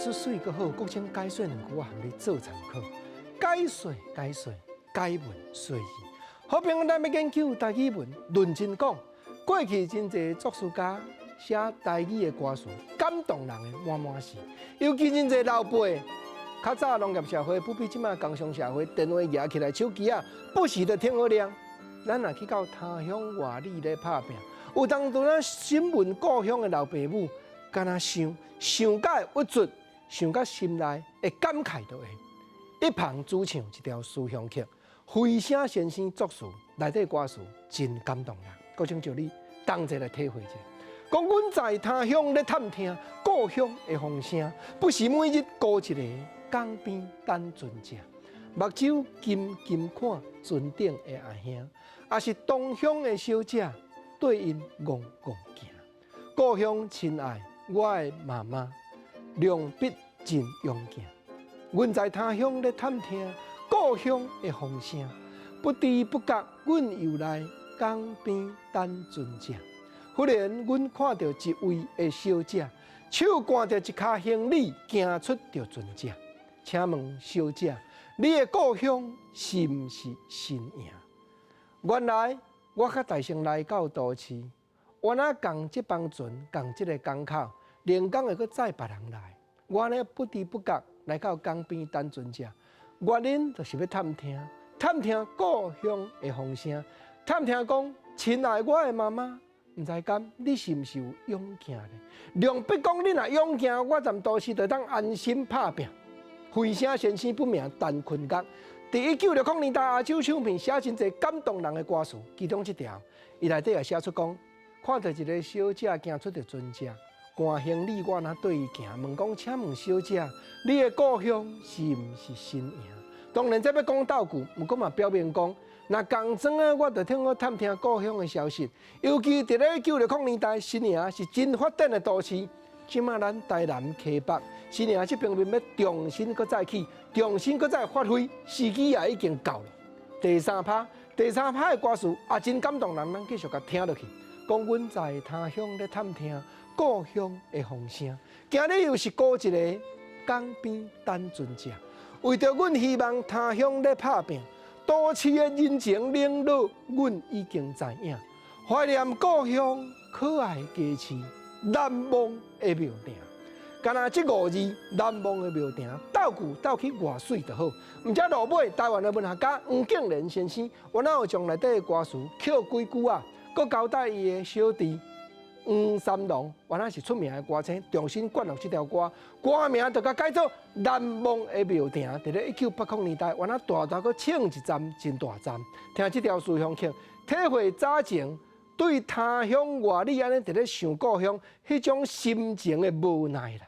術媠閣好，閣請解說兩句我含你做參考。解說解說，解文說字。好朋友，咱欲研究台語文，認真講，過去真濟作詞家寫台語的歌詞，感動人的滿滿是。尤其真濟老輩，較早農業社會不比這馬工商社會，電話舉起來，手機仔，不時就聽好亮。咱若去到他鄉外里咧拍拚，有當陣咱審問故鄉的老爸母，敢若想想甲會鬱卒，想甲心內會感慨都會。一旁主唱一條思鄉曲，飛聲先生作詞，內底歌詞真感動人。閣請招你同齊來體會者。講阮在他鄉咧探聽故鄉的風聲，不是每日孤一个江邊等船隻，目睭金金看船頂的阿兄，抑是同鄉的小姐對𪜶戇戇行。故鄉親愛我的媽媽，兩筆真勇健。阮在他鄉咧探聽故鄉的風聲，不知不覺，阮又來江邊等船隻。忽然，阮看著一位的小姐，手掛著一跤行李，行出著船隻。請問小姐，你的故鄉是毋是新營？原來我較大聲來到都市，原來仝這班船，仝這个港口，連工會閣載別人來。我呢不知不覺來到江邊等船隻，原因就是欲探聽，探聽故鄉的風聲，探聽講親愛我的媽媽，毋知敢你是毋是有勇氣咧？量必講你若勇健，我踮都市就當安心拍拚。飛聲先生本名陳坤岳，佇1960年代亞洲唱片寫真濟感動人的歌詞，其中這條，伊內底也寫出講，看著一个小姐行出著船隻，搬行李我若對伊行，問講，請問小姐，你的故鄉是毋是新營？當然這欲講鬥句，毋過嘛表明講，若仝裝啊，我就聽我探聽故鄉的消息。尤其佇咧1960年代，新營是真發展的都市。這馬咱台南溪北新營這方面欲重新閣再起，重新閣再發揮，時機也已經到了。第三拍，第三拍的歌詞也真感動人，咱繼續共聽落去。講阮在他鄉咧探聽故鄉的風聲，今日又是孤一个江邊等船隻，為著阮希望他鄉咧拍拚，都市的人情冷落，阮已經知影。懷念故鄉可愛的街市，難忘的廟埕。干焦這五字難忘的廟埕，鬥句鬥去偌媠就好。毋知落尾台灣的文學家黃敬仁先生，原來有將內底的歌詞扣幾句仔，閣交代伊的小弟黃三郎，原來是出名的歌星，重新灌錄這條歌，歌名就共改做《難忘的廟埕》。佇咧1980年代，原來大大閣唱一站真大站，聽這條思鄉曲，體會早前對他鄉外里按呢佇咧想故鄉彼種心情的無奈啦。